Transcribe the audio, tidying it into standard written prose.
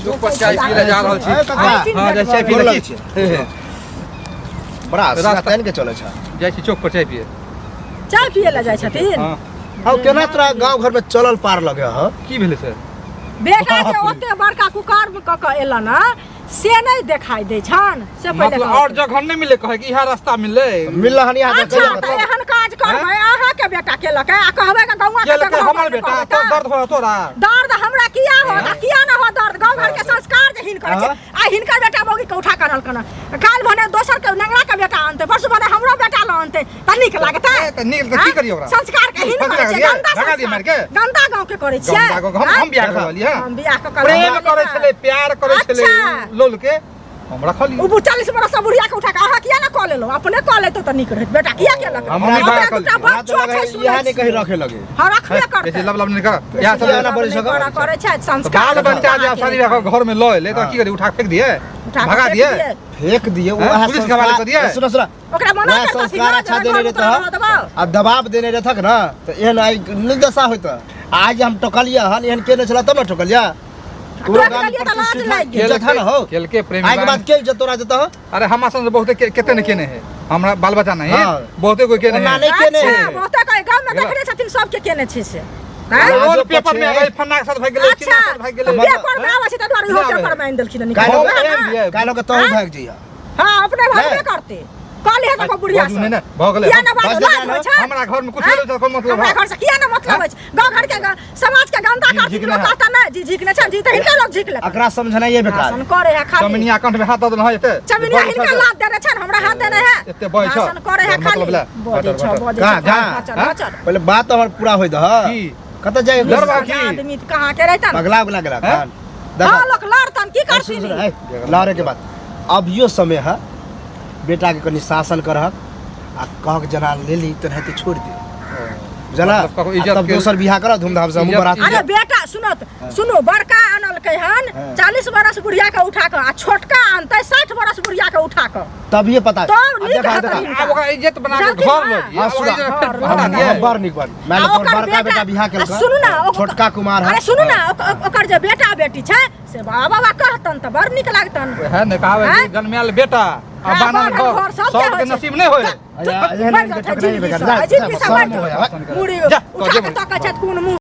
चौक पर चाय पी ले जा रहल छी। ए, काका, हाँ, जाइ चाय पी गोर ले लगै की छी। बड़ा रास्ता- तानि के चलै छ। जाइ छी चौक पर चाय पिए। चाय पिए लए जाइ छथिन? हाँ। हौ, केना तोरा गाँव घर में चलल पार लगे ह? की भेलै सर? बेटा बाप जे रे। ओते बड़का कुकर्म कऽ कऽ एलन हँ, से नहि देखाई दै छनि से पहिले मतलब कहू। और जगह नहीं मिले कहे कि इहा रास्ता मिले? मिलल हन यहाँ। अच्छा, तऽ एहन काज करबै? अहाँके बेटा केलक आ कहबै कि गौआ के केलकै जगह हमर पर बेटा कहबै तो तऽ? दर्द हो तोरा? दर्द हमरा किया हो आ किया ना हो दर्द? गाँव घर के संस्कार जे हिनकर छै। हाँ। आ हिनकर बेटा मौगी के उठा कर अनलकन, काल्हि भने दोसर के नंगरा के बेटा अनतै, परसू भने हमरो बेटा ल अनतै तऽ नीक लागतै? ए, तऽ नीक तऽ की करियै ओकरा? संस्कार के हिन फंसि करै छै दियै, गंदा भगा दियै संस्कार मारि के? गंदा गाँव के करै छियै। गंदा गाँव के, हम बियाह आँय? करवलियै। हम बियाह कऽ कऽ प्रेम लऽ करै लेबै। छलै, प्यार करै छलै। अच्छा। लोल के हम रखलियै। ओ 40 बरस से बुढ़िया के उठा के अहाँ किया ना कऽ लेलहुँ? अपने कऽ लेतौ तऽ नीक रहैत। बेटा किया केलक? हमरा हमरा बियाह कऽ दूटा लेलियै। बच्चो छै, सुनै इएह नहि कहीं छियै। रखे लगे। हाँ, रखबे बेसी करतै। लब लब नहि कर इएह सब। बेसी ना बजै नहि सकब। करऽ करै छै संस्कार। बाल बच्चा जे शादी बियाह कऽ घर में लऽ एलै तऽ की करी? उठा के फेंक दिए? उठा के भगा फेंक दिए? दियै। फेंक दिए। हैं? वएह पुलिस के हवाले कऽ दिए? सुनो, सुनो। ओकरा मना वएह करतथिन संस्कार ना, अच्छा जे देने घर रहतह उतरा देबौ। आ दबाव देने रहतक ना तऽ एहन आइ नहि दशा होइत। आज हम टोकलियै हन, एहन केने छला तब ने टोकलियै। तोरो टोकि गाम देलियै तऽ लाज प्रतिष्ठित लागि गेल। इज्जत है ना हो। केलके प्रेम आइ के बाद के इज्जत तोरा देतह? अरे, हमरा संग बहुते केते ने केने है, हमरा बाल बच्चा नहीं। हाँ। बहुते कोई केने ओना है। नहि केने अच्छा, है। बहुते कोई गाँव में देखने छथिन, सबके केने छै से। आँय? राजो रोज पेपर में पछे। अबै फन्ना के साथ भाग गेलै, अच्छा, चिन्ना के साथ भाग गेलै। पेपर में आबै छै ताहि दुआरे इहो नहि आबै। पेपर में आनि देलखिन हन। काल्हि हम वएह एहन ना? दियै। काल्हि के तोहू भागि जइह। हाँ, अपने भागबे नहि। करते। कहली है तो बुढ़िया बाजू से नहि ने, भऽ गेलै। किया ना बाजू? बस लाज जाना। होइ छै? हमरा घर में कुछ आँय? भेलै तऽ कोन मतलब हमरा है? घर से किया ना मतलब अछि? गाँव घर के समाज के गंदा जी, करथिन झिकने लोक है। कहता नहि जी झिकने छै जी, तऽ हिनका लोग झिक लेतै। एकरा समझनाइए बेकार। भाषण करे है खाली। चमिनिया कंठ में हाथ दऽ देलहुँ एते। चमिनिया बड़ हिनका छल। लात देने छनि, हमरा हाथ देने है। एते बजै छौ। भाषण करे है तोहर खाली। मतलब ले। बजै बटर, छौ, बटर। बजै कहाँ, छौ, कहाँ? चल, हाँ? चल। पहिले बात तऽ हमर पूरा होय दह। की? कतऽ जाय? लड़बा की? आदमी तऽ कहाँ के रहितन? पगला उगला गेला। हैं? कान देखा। हाँ, लोक लड़तन की सुन, करथिन? सुन, ए, लड़े के बाद अभियो समय है। बेटा के कनि शासन करहक आ कहक जना ले ली तेनाहिते छोड़ दे बुझला। मतलब ककरो इज्जत आ तब दोसर बियाह करह धूमधाम से, हमहूँ बारात। अरे बेटा, सुनत सुनू, बड़का आनलकै हन हाँ। 40 बरस बुढ़िया के उठा कऽ, आ छोटका आनतै 60 बरस बुढ़िया के उठा कऽ तभिए पता तब आ नीक देखा, हेतै देखा। हिनका। आब ओकरा इज्जत बना के जल्दी घर ना। लऽ जइयै। हाँ, आब ओकरा सुना। इज्जत फेर घर हटा लऽ दियै। हाँ, बड़ नीक बड़ मान आ ले तोहर ओकर बड़का बेटा बियाह आ केलक। सुनू ना, छोटका कुमार है। अरे सुनू ना, ओकर जे बेटा बेटी छै से बाबा बाबा कहतन तऽ बड़ नीक लागतन। वएह ने कहबै आँय? जे जनमायल बेटा आ हाँ, बान्हल बान्हल घर घर सबके सबके होइ छै। नसीब नहि होइ। एहन मरि एहन के जाइत है टकराइए जिनगी बेकार। सँ, जा, जिनगी जा, सँ शर्म मरि हो जाइत। जाए। मुड़ी जा, उठा जा, कऽ तकै छथि कोन मुँह।